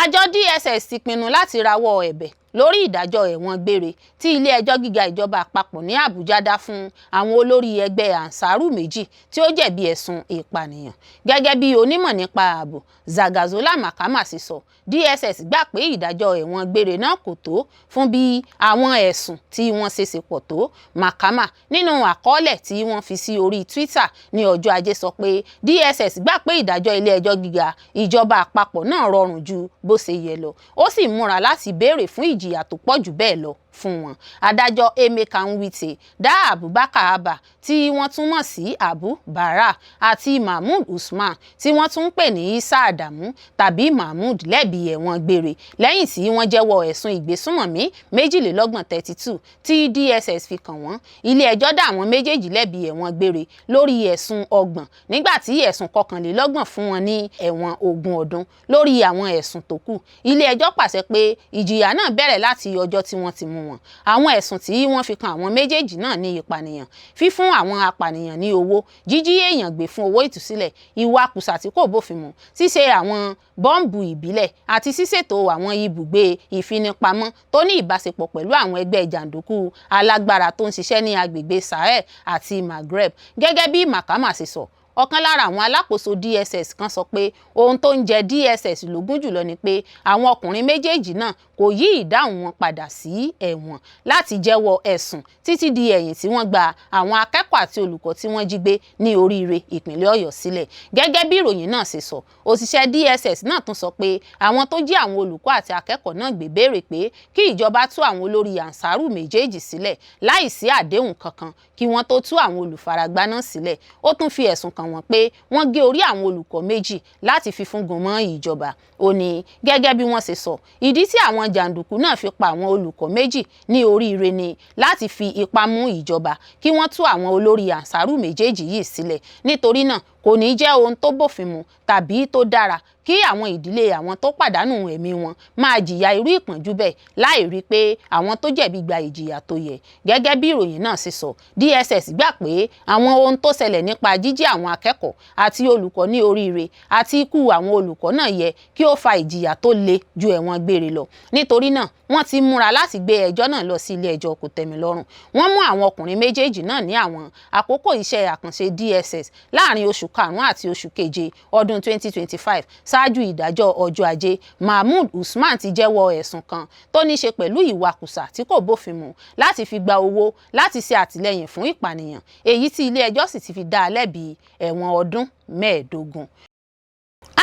Àjọ DSS ti pinnu láti rawọ́ ẹ̀bẹ̀ lórí ìdájọ́ ẹ̀wọ̀n gbére tí ilé-ẹjọ́ gíga ìjọba àpapọ̀ ní Àbújá dá fún àwọn olórí ẹgbẹ́ Ansaru méjì tí ó jẹ̀bi ẹ̀sùn ìpànìyàn. Gẹ́gẹ́ bí onímọ̀ nípa ààbò Zagazola Makama ṣe sọ, DSS gbà pé ìdájọ́ ẹ̀wọ̀n gbére náà kò tó fún bí àwọn ẹ̀sùn tí wọ́n ṣe ṣe pọ̀ tó. Makama, nínú àkọọ́lẹ̀ tí wọ́n fi sí orí Twitter ní ọjọ́ Ajé, sọ pé DSS gbà pé ìdájọ́ ilé-ẹjọ́ gíga ìjọba àpapọ̀ náà rọrùn ju bó ṣe yẹ lọ, ó sì múra láti béèrè fún ìjìyà tó pọ̀ jù bẹ́ẹ̀ lọ fún wọn. Adájọ́ Emeka Nwite dá Abubakar Abba, tí wọ́n tún mọ̀ sí Abu Bara, àti Mahmood Usman, tí wọ́n tún ń pè ní Isa Adamu tàbí Mahmood, lẹ́bi ẹ̀wọ̀n gbére lẹ́yìn tí wọ́n jẹ́wọ́ ẹ̀sùn ìgbésùnmọ̀mí 32, 32 tí DSS fi kàn wọ́n. Ilé-ẹjọ́ dá àwọn méjèèjì lẹ́bi ẹ̀wọ̀n gbére lórí ẹ̀sùn 30, nígbà tí ẹ̀sùn 31 fún wọn ní ẹ̀wọ̀n 20 ọdún lórí àwọn ẹ̀sùn tó kù. Ilé-ẹjọ́ pàṣẹ pé ìjìyà náà bẹ̀rẹ̀ láti ọjọ́ tí wọ́n ti mú wọn. Àwọn ẹ̀sùn tí wọ́n fi kan àwọn méjèèjì náà ní ìpànìyàn, fífún àwọn apànìyàn ní owó, jíjí èèyàn gbé fún owó ìtúsílẹ̀, ìwakùsà tí kò bófin mu, ṣíṣe àwọn bọ́ǹbù ìbílẹ̀ àti ṣíṣètò àwọn ibùgbé ìfinipamọ́ tó ní ìbáṣepọ̀ pẹ̀lú àwọn ẹgbẹ́ jàǹdùkú alágbára tó ń ṣiṣẹ́ ní agbègbè Sahel àti Maghreb. Gẹ́gẹ́ bí Makama ṣe sọ, Ọ̀kan lára àwọn alákòóso DSS kan sọ pé ohun tó ń jẹ DSS lógún jùlọ ni pé àwọn ọkùnrin méjèèjì náà kò yí ìdáhùn wọn padà sí ẹ̀wọ̀n láti jẹ́wọ́ ẹ̀sùn títí di ẹ̀yìn tí wọ́n gba àwọn akẹ́kọ̀ọ́ àti olùkọ́ tí wọ́n jí gbé ní Oríire, ìpínlẹ̀ Ọ̀yọ́ sílẹ̀. Gẹ́gẹ́ bí ìròyìn náà ṣe sọ, òṣìṣẹ́ DSS náà tún sọ pé àwọn tó jí àwọn olùkọ́ àti akẹ́kọ̀ọ́ náà gbé béèrè pé kí ìjọba tú àwọn olórí Ansaru méjèèjì sílẹ̀ láìsí àdéhùn kankan kí wọ́n tó tú àwọn olùfaragbá náà sílẹ̀. Ó tún fi ẹ̀sùn kàn wọ́n pé wọ́n gé orí àwọn olùkọ́ méjì láti fi fúngun mọ́ ìjọba. Ó ní gẹ́gẹ́ bí wọ́n ṣe sọ, ìdí tí àwọn jàǹdùkú náà fi pa àwọn olùkọ́ méjì ní Oríire ni láti fi ipá mú ìjọba kí wọ́n tú àwọn olórí Ansaru méjèèjì yìí sílẹ̀. Nítorí náà, kò ní jẹ́ ohun tó bófin mu tàbí tó dára kí àwọn ìdílé àwọn tó pàdánù ẹ̀mí wọn máa jìyà irú ìpọ́njú bẹ́ẹ̀ láì rí pé àwọn tó jẹ̀bi gba ìjìyà tó yẹ. Gẹ́gẹ́ bí ìròyìn náà ṣe sọ, DSS gbà pé àwọn ohun tó ṣẹlẹ̀ nípa jíjí àwọn akẹ́kọ̀ọ́ àti olùkọ́ ní Oríire àti ikú àwọn olùkọ́ náà yẹ kí ó fa ìjìyà tó le ju ẹ̀wọ̀n gbére lọ. Nítorí náà, wọ́n ti múra láti gbé ẹjọ́ náà lọ sí ilé ẹjọ́ kòtẹ́milọ́rùn. Wọ́n mú àwọn ọkùnrin méjèèjì náà ní àwọn àkókò iṣẹ́ àkànṣe DSS láàrin oṣù karùn-ún àti oṣù keje ọdún 2025. Ṣáájú ìdájọ́ ọjọ́ Ajé, Mahmood Usman ti jẹ́wọ́ ẹ̀sùn kan tó ní ṣe pẹ̀lú ìwakùsà tí kò bófin mu láti fi gba owó láti ṣe àtìlẹ́yìn fún ìpànìyàn, èyí tí ilé ẹjọ́ sì ti fi dá a lẹ́bi ẹ̀wọ̀n ọdún 15.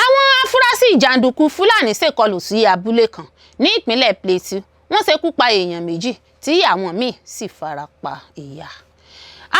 Àwọn afurasí jàǹdùkú Fúlàní ṣèkọlù sí abúlé kan ní ìpínlẹ̀ Plateau, wọ́n ṣekú pa èèyàn méjì tí àwọn míì sì fara pa ìyà.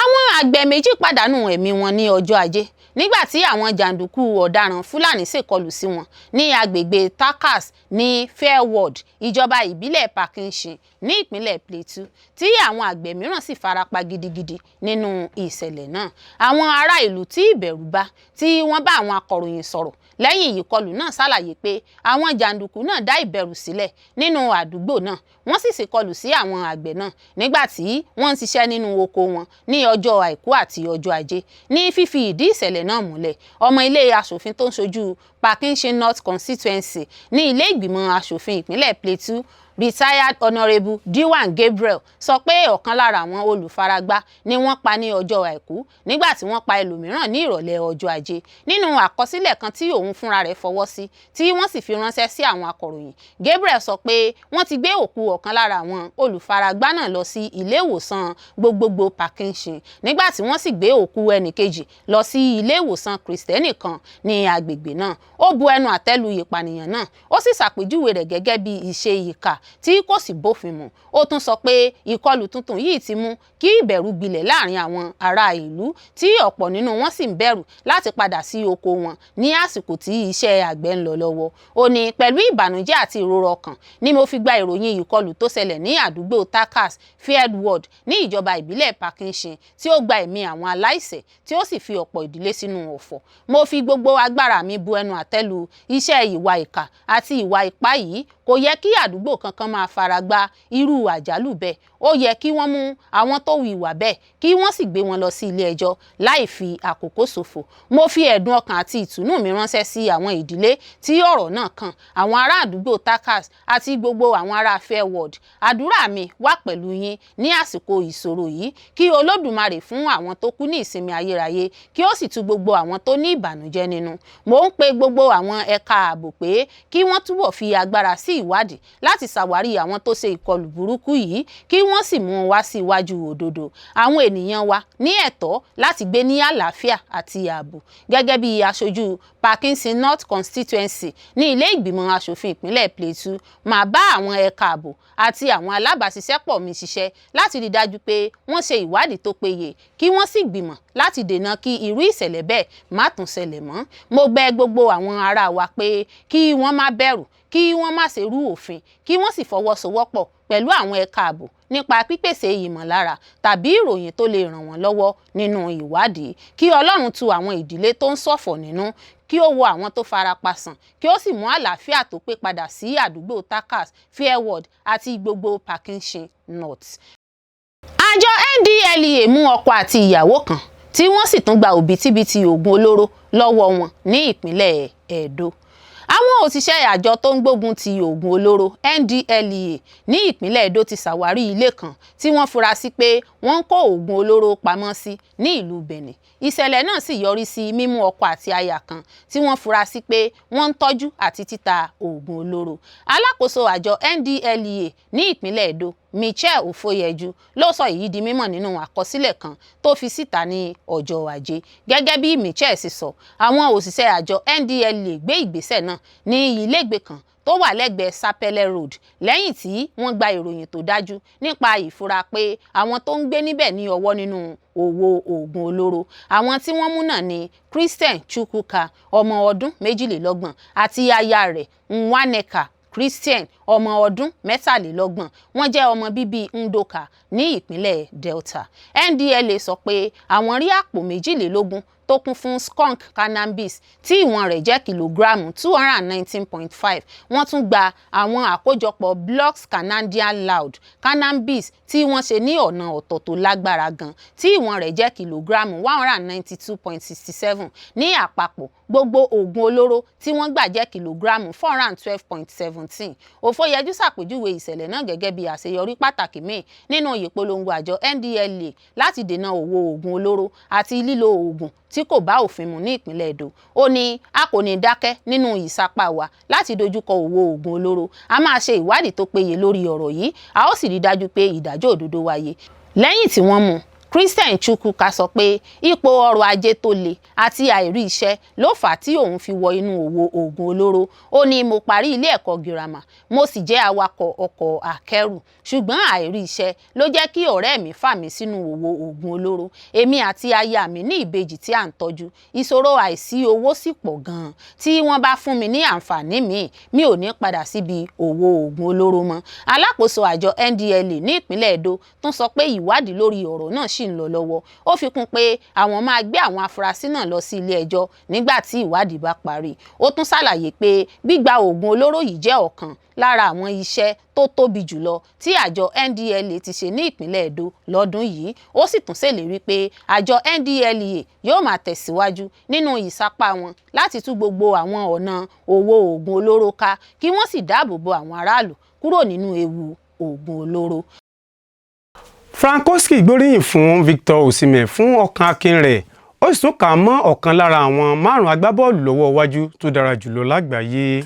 Àwọn àgbẹ̀ méjì pàdánù ẹ̀mí wọn ní ọjọ́ Ajé nígbà tí àwọn jàǹdùkú ọ̀daràn Fúlàní ṣèkọlù sí wọn ní agbègbè Takas ní Fairworld, ìjọba ìbílẹ̀ Pakinshin ní ìpínlẹ̀ Plateau, tí àwọn àgbẹ̀ mìíràn sì farapa gidigidi nínú ìṣẹ̀lẹ̀ náà. Àwọn ará ìlú tí ìbẹ̀rù bá, tí wọ́n bá àwọn akọ̀ròyìn sọ̀rọ̀ lẹ́yìn ìkọlù náà, ṣàlàyé pé àwọn jàǹdùkú náà dá ìbẹ̀rù sílẹ̀ nínú àdúgbò náà, wọ́n sì ṣèkọlù sí àwọn àgbẹ̀ náà nígbà tí wọ́n ń ṣiṣẹ́ nínú oko wọn ní ọjọ́ Àìkú àti ọjọ́ Ajé. Ní fífi ìdí ìṣẹ̀lẹ̀ náà múlẹ̀, ọmọ ilé aṣòfin tó ń ṣojú Pakinshin North Constituency ní ilé ìgbìmọ̀ aṣòfin ìpínlẹ̀ Plateau, retired Honourable Diwan Gabriel, sọ pé ọ̀kan lára àwọn olùfaragbá ni wọ́n pa ní ọjọ́ Àìkú, nígbà tí wọ́n pa ẹlòmíràn ní ìrọ̀lẹ́ ọjọ́ Ajé. Nínú àkọsílẹ̀ kan tí òun fúnra rẹ̀ fọwọ́ sí, tí wọ́n sì fi ránṣẹ́ sí àwọn akọ̀ròyìn, Gabriel sọ pé wọ́n ti gbé òkú ọ̀kan lára àwọn olùfaragbá náà lọ sí ilé ìwòsàn gbogbogbò Pakinshin, nígbà tí wọ́n sì gbé òkú ẹnìkejì lọ sí ilé ìwòsàn Kristẹni kan ní agbègbè náà. Ó bu ẹnu àtẹ́ lu ìpànìyàn náà, ó sì ṣàpèjúwe rẹ̀ gẹ́gẹ́ bí ìṣe ìkà tí kò sì bófin mu. Ó tún sọ pé ìkọlù tuntun yìí ti mú kí ìbẹ̀rù gbilẹ̀ láàrin àwọn ará ìlú, tí ọ̀pọ̀ nínú wọn sì ń bẹ̀rù láti padà sí oko wọn ní àsìkò tí iṣẹ́ àgbẹ̀ ń lọ lọ́wọ́. Ó ní, pẹ̀lú ìbànújẹ́ àti ìrora ọkàn ni mo fi gba ìròyìn ìkọlù tó ṣẹlẹ̀ ní àdúgbò Takas Fairworld ní ìjọba ìbílẹ̀ Pakinshin, tí ó gba ẹ̀mí àwọn aláìṣẹ̀ tí ó sì fi ọ̀pọ̀ ìdílé sínú ọ̀fọ̀. Mo fi gbogbo agbára mi bu ẹnu àtẹ́ lu iṣẹ́ ìwà ìkà àti ìwà ipá yìí. Kò yẹ kí àdúgbò kankan máa fara gbá irú àjálù bẹ́ẹ̀. Ó yẹ kí wọ́n mú àwọn tó hu ìwà bẹ́ẹ̀, kí wọ́n sì gbé wọn lọ sí ilé ẹjọ́ láì fi àkókò ṣòfò. Mo fi ẹ̀dùn ọkàn àti ìtùnú mi ránṣẹ́ sí àwọn ìdílé tí ọ̀rọ̀ náà kàn, àwọn ará àdúgbò Takas àti gbogbo àwọn ará Fairworld. Àdúrà mi wà pẹ̀lú yín ní àsìkò ìṣòro yìí. Kí Olódùmarè fún àwọn tó kú ní ìsinmi ayérayé, kí ó sì tu gbogbo àwọn tó ní ìbànújẹ́ nínú. Mò ń pe gbogbo àwọn ẹ̀ka ààbò pé kí wọ́n túbọ̀ fi agbára sí ìwádìí láti ṣàwárí àwọn tó ṣe ìkọlù burúkú yìí, kí wọ́n sì mú wọn wá sí iwájú òdodo. Àwọn ènìyàn wa ní ẹ̀tọ́ láti gbé ní àlàáfíà àti ààbò. Gẹ́gẹ́ bí aṣojú Parkinson North Constituency ní ilé ìgbìmọ̀ aṣòfin ìpínlẹ̀ Plateau, máa bá àwọn ẹ̀ka ààbò àti àwọn alábàáṣiṣẹ́pọ̀ mi ṣiṣẹ́ láti rí dájú pé wọ́n ṣe ìwádìí tó péye, kí wọ́n sì gbìmọ̀ láti dènà kí irú ìṣẹ̀lẹ̀ bẹ́ẹ̀ má tún ṣẹlẹ̀ mọ́. Mo bẹ̀ gbogbo àwọn ará wa pé kí wọ́n má bẹ̀rù, kí wọ́n má ṣe rú òfin, kí wọ́n sì fọwọ́sowọ́pọ̀ pẹ̀lú àwọn ẹ̀ka ààbò nípa pípèsè ìmọ̀lára tàbí ìròyìn tó lè ràn wọ́n lọ́wọ́ nínú ìwádìí. Kí Ọlọ́run tu àwọn ìdílé tó ń ṣọ̀fọ̀ nínú, kí ó wo àwọn tó farapa sàn, kí ó sì mú àlàáfíà tó pé padà sí àdúgbò Takas Fairworld àti gbogbo Parkinson North. Àjọ NDLEA mú ọkọ àti ìyàwó kan, tí wọ́n sì tún gba òbítíbitì oògùn olóró lọ́wọ́ wọn ní ìpínlẹ̀ Ẹdó. Àwọn òṣìṣẹ́ àjọ tó ń gbógun ti oògùn olóró NDLEA ní ìpínlẹ̀ Edo ti ṣàwárí ilé kan tí wọ́n fura sí pé wọ́n ń kó oògùn olóró pamọ́ sí ní ìlú Benin. Ìṣẹ̀lẹ̀ náà sì yọrí sí mímú ọkọ àti aya kan tí wọ́n fura sí pé wọ́n ń tọ́jú àti títa oògùn olóró. Alákòóso àjọ NDLEA ní ìpínlẹ̀ Edo, Michael Ofoyeju, ló sọ èyí di mímọ̀ nínú àkọsílẹ̀ kan tó fi síta ní ọjọ́ Ajé. Gẹ́gẹ́ bí Michael ṣe sọ, àwọn òṣìṣẹ́ àjọ NDLEA gbé ìgbésẹ̀ náà ní ilégbèé kan tó wà lẹ́gbẹ̀ẹ́ Sapele Road lẹ́yìn tí wọ́n gba ìròyìn tó dájú nípa ìfura pé àwọn tó ń gbé níbẹ̀ ní ọwọ́ nínú òwò oògùn olóró. Àwọn tí wọ́n mú náà ni Christian Chukwuka, ọmọ ọdún 32, àti aya rẹ̀ Nwaneka Christian, ọmọ ọdún 33. Wọ́n jẹ́ ọmọ bíbí Ndoka ní ìpínlẹ̀ Delta. NDLEA sọ pé àwọn rí àpò 22 tó kún fún skunk cannabis tí ìwọ̀n rẹ̀ jẹ́ kìlógíráàmù 219.5. Wọ́n tún gba àwọn àkójọpọ̀ blocks Canadian Loud cannabis tí wọ́n ṣe ní ọ̀nà ọ̀tọ̀ tó lágbára gan tí ìwọ̀n rẹ̀ jẹ́ kìlógíráàmù 192.67. Ní àpapọ̀, gbogbo oògùn olóró tí wọ́n gbà jẹ́ kìlógíráàmù 412.17. Òfòyẹjú ṣàpèjúwe ìṣẹ̀lẹ̀ náà gẹ́gẹ́ bí àṣeyọrí pàtàkì míì nínú ìpolongo àjọ NDLEA láti dènà òwò oògùn olóró àti lílo oògùn tí kò bá òfin mu ní ìpínlẹ̀ Èdó. Ó ní a kò ní dákẹ́ nínú ìsapá wa láti dojúkọ òwò oògùn olóró. A máa ṣe ìwádìí tó péye lórí ọ̀rọ̀ yìí, a ó sì rí dájú pé ìdájọ́ òdodo wáyé. Lẹ́yìn tí wọ́n mú Christian Chukwuka, sọ pé ipò ọrọ̀ ajé tó le àti àìrí iṣẹ́ ló fà á tí òun fi wọ inú òwò oògùn olóró. Ó ní, "Mo parí ilé ẹ̀kọ́ girama, mo sì jẹ́ awakọ̀ ọkọ̀ akẹ́rù, ṣùgbọ́n àìrí iṣẹ́ ló jẹ́ kí ọ̀rẹ́ mi fà mí sínú òwò oògùn olóró. Èmi àti aya mi ní ìbejì tí à ń tọ́jú. Ìṣòro àìsí owó sì pọ̀ gan-an. Tí wọ́n bá fún mi ní àǹfààní míì, mi ò ní padà síbi òwò oògùn olóró mọ́." Alákòóso àjọ NDLEA ní ìpínlẹ̀ Edo tún sọ pé ìwádìí lórí ọ̀rọ̀ náà ṣì ń lọ lọ́wọ́. Ó fi kún pé àwọn máa gbé àwọn afurasí náà lọ sí ilé ẹjọ́ nígbà tí ìwádìí bá parí. Ó tún ṣàlàyé pé gbígba oògùn olóró yìí jẹ́ ọ̀kan lára àwọn iṣẹ́ tó tóbi jùlọ tí àjọ NDLEA ti ṣe ní ìpínlẹ̀ Edo lọ́dún yìí. Ó sì tún ṣèlérí pé àjọ NDLEA yóò máa tẹ̀síwájú nínú ìsapá wọn láti tú gbogbo àwọn ọ̀nà òwò oògùn olóró ká, kí wọ́n sì dáàbò bo àwọn aráàlú kúrò nínú ewu oògùn olóró. Frankowski gbóríyìn fún Victor Osimhen fún ọkàn akin rẹ̀, ó sì tún kà á mọ́ ọ̀kan lára àwọn márùn-ún agbábọ́ọ̀lù lọ́wọ́ iwájú tó dára jùlọ lágbàáyé.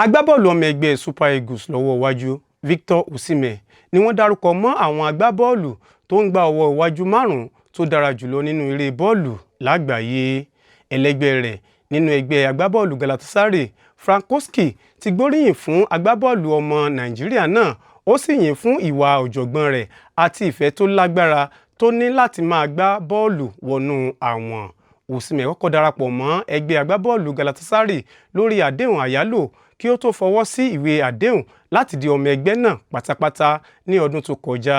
Agbábọ́ọ̀lù ọmọ ẹgbẹ́ Super Eagles lọ́wọ́ iwájú Victor Osimhen ni wọ́n dárúkọ mọ́ àwọn agbábọ́ọ̀lù tó ń gbá ọwọ́ iwájú márùn-ún tó dára jùlọ nínú eré bọ́ọ̀lù lágbàáyé. Ẹlẹgbẹ́ rẹ̀ nínú ẹgbẹ́ agbábọ́ọ̀lù Galatasaray, Frankowski, ti gbóríyìn fún agbábọ́ọ̀lù ọmọ Nàìjíríà náà, ó sì yìn fún ìwà ọ̀jọ̀gbọ́n rẹ̀ àti ìfẹ́ tó lágbára tó ní láti máa gbá bọ́ọ̀lù wọnú àwọ̀n. Osimhen kọ́kọ́ darapọ̀ mọ́ ẹgbẹ́ agbábọ́ọ̀lù Galatasaray lórí àdéhùn àyálò kí ó tó fọwọ́ sí ìwé àdéhùn láti di ọmọ ẹgbẹ́ náà pátápátá ní ọdún tó kọjá.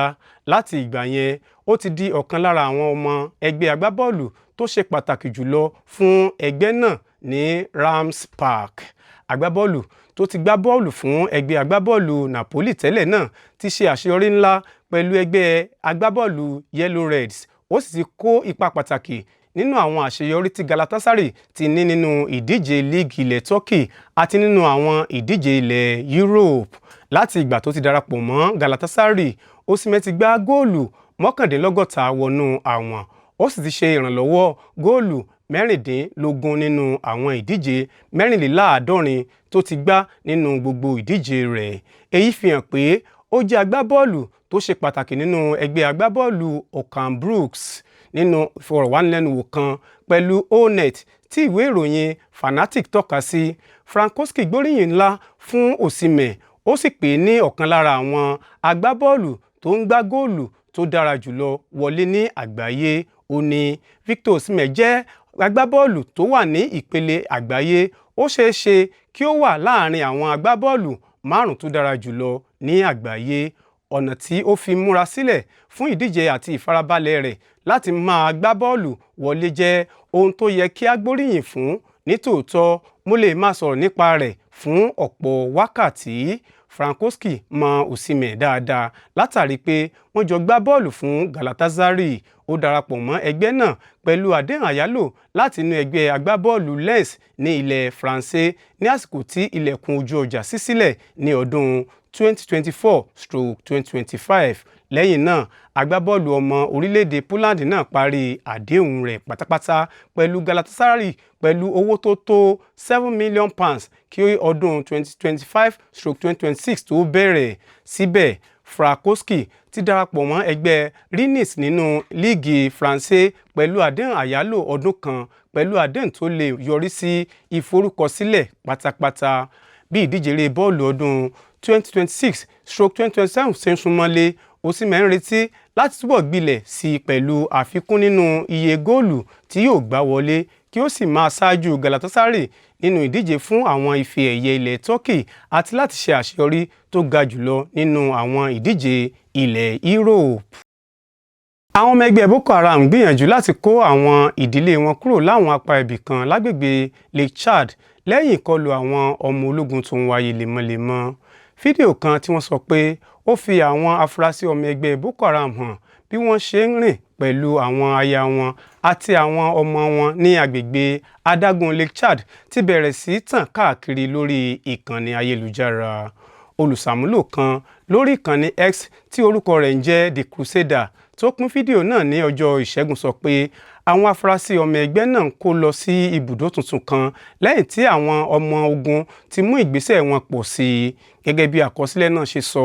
Láti ìgbà yẹn, ó ti di ọ̀kan lára àwọn ọmọ ẹgbẹ́ agbábọ́ọ̀lù tó ṣe pàtàkì jùlọ fún ẹgbẹ́ náà ní Rams Park. Agbábọ́ọ̀lù tó ti gbá bọ́ọ̀lù fún ẹgbẹ́ agbábọ́ọ̀lù Napoli tẹ́lẹ̀ náà ti ṣe àṣeyọrí ńlá pẹ̀lú ẹgbẹ́ agbábọ́ọ̀lù Yellow Reds, ó sì ti kó ipa pàtàkì nínú àwọn àṣeyọrí tí Galatasaray ti ní nínú ìdíje líìgì ilẹ̀ Turkey àti nínú àwọn ìdíje ilẹ̀ Europe. Láti ìgbà tó ti darapọ̀ mọ́ Galatasaray, Osimhen ti gbá góòlù 69 wọnú àwọ̀n, ó sì ti ṣe ìrànlọ́wọ́ góòlù 16 nínú àwọn ìdíje 74 tó ti gbá nínú gbogbo ìdíje rẹ̀. Èyí fi hàn pé ó jẹ́ agbábọ́ọ̀lù tó ṣe pàtàkì nínú ẹgbẹ́ agbábọ́ọ̀lù Okan Brooks. Nínú ìfọ̀rọ̀wánilẹ́nuwò kan pẹ̀lú Onet tí ìwé ìròyìn Fanatic tọ́ka sí, Frankowski gbóríyìn ńlá fún Osimhen, ó sì pè é ní ọ̀kan lára àwọn agbábọ́ọ̀lù tó ń gbá góòlù tó dára jùlọ wọlé ní àgbáyé. Ó ní, "Victor Osimhen jẹ́ agbábọ́ọ̀lù tó wà ní ìpele àgbáyé. Ó ṣeé ṣe kí ó wà láàrin àwọn agbábọ́ọ̀lù márùn-ún tó dára jùlọ ní àgbáyé. Ọ̀nà tí ó fi múra sílẹ̀ fún ìdíje àti ìfarabalẹ̀ rẹ̀ láti máa gbá bọ́ọ̀lù wọlé jẹ́ ohun tó yẹ kí á gbóríyìn fún. Nítòótọ́, mo lè máa sọ̀rọ̀ nípa rẹ̀ fún ọ̀pọ̀ wákàtí." Frankowski mọ Osimhen dáadáa látàrí pé wọ́n jọ gbá bọ́ọ̀lù fún Galatasaray. Ó darapọ̀ mọ́ ẹgbẹ́ náà pẹ̀lú àdéhùn àyálò láti inú ẹgbẹ́ agbábọ́ọ̀lù Lens ní ilẹ̀ Faransé. ní àsìkò tí ilẹ̀kùn ojú ọjà ṣí sílẹ̀ ní ọdún 2024/2025. Lẹ́yìn náà, agbábọ́ọ̀lù ọmọ orílẹ̀-èdè Poland náà parí àdéhùn rẹ̀ pátápátá pẹ̀lú Galatasaray pẹ̀lú owó tó tó £7 million kí ọdún 2025/2026 tó bẹ̀rẹ̀. Síbẹ̀, Frankowski ti darapọ̀ mọ́ ẹgbẹ́ Rennes nínú Líìgì Faransé pẹ̀lú àdéhùn àyálò ọdún kan pẹ̀lú àdéhùn tó lè yọrí sí ìforúkọsílẹ̀ pátápátá. Bí ìdíje eré bọ́ọ̀lù ọdún 2026/2027 ṣe ń súnmọ́lé, Osimhen ń retí láti túbọ̀ gbilẹ̀ sí i pẹ̀lú àfikún nínú iye góòlù tí yóò gbá wọlé, kí ó sì máa ṣáájú Galatasaray nínú ìdíje fún àwọn ife ẹ̀yẹ ilẹ̀ Turkey àti láti ṣe àṣeyọrí tó ga jùlọ nínú àwọn ìdíje ilẹ̀ Europe. Àwọn ọmọ ẹgbẹ́ Boko Haram gbìyànjú láti kó àwọn ìdílé wọn kúrò láwọn apá ibì kan lágbègbè Lake Chad lẹ́yìn ìkọlù àwọn ọmọ ológun tó ń wáyé lemọ́lemọ́. Fídíò kan tí wọ́n sọ pé ó fi àwọn afurasí ọmọ ẹgbẹ́ Boko Haram hàn bí wọ́n ṣe ń rìn pẹ̀lú àwọn aya wọn àti àwọn ọmọ wọn ní agbègbè adágún Lake Chad ti bẹ̀rẹ̀ sí tàn káàkiri lórí ìkànnì ayélujára. Olùṣàmúlò kan lórí ìkànnì X tí orúkọ rẹ̀ ń jẹ́ The Crusader tó pín fídíò náà ní ọjọ́ Ìṣẹ́gun sọ pé àwọn afurasí ọmọ ẹgbẹ́ náà ń kó lọ sí ibùdó tuntun kan lẹ́yìn tí àwọn ọmọ ogun ti mú ìgbésẹ̀ wọn pọ̀ sí i. Gẹ́gẹ́ bí àkọsílẹ̀ náà ṣe sọ,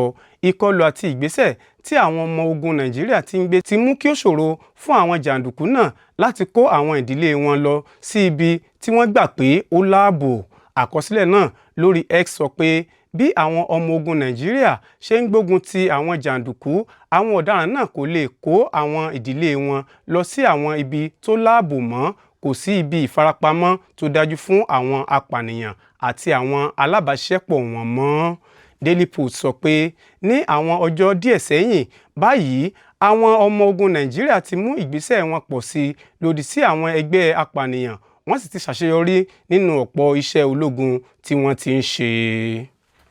ìkọlù àti ìgbésẹ̀ tí àwọn ọmọ ogun Nàìjíríà ti ń gbé ti mú kí ó ṣòro fún àwọn jàǹdùkú náà láti kó àwọn ìdílé wọn lọ sí ibi tí wọ́n gbà pé ó láàbò. Àkọsílẹ̀ náà lórí X sọ pé bí àwọn ọmọ ogun Nàìjíríà ṣe ń gbógun ti àwọn jàǹdùkú, àwọn ọ̀daràn náà kò lè kó àwọn ìdílé wọn lọ sí àwọn ibi tó láàbò mọ́. Kò sí ibi ìfarapamọ́ tó dájú fún àwọn apànìyàn àti àwọn alábàáṣiṣẹ́pọ̀ wọn mọ́. Daily Post sọ pé ní àwọn ọjọ́ díẹ̀ sẹ́yìn báyìí, àwọn ọmọ ogun Nàìjíríà ti mú ìgbésẹ̀ wọn pọ̀ sí i lòdì sí àwọn ẹgbẹ́ apànìyàn, wọ́n sì ti ṣàṣeyọrí nínú ọ̀pọ̀ iṣẹ́ ológun tí wọ́n ti ń ṣe.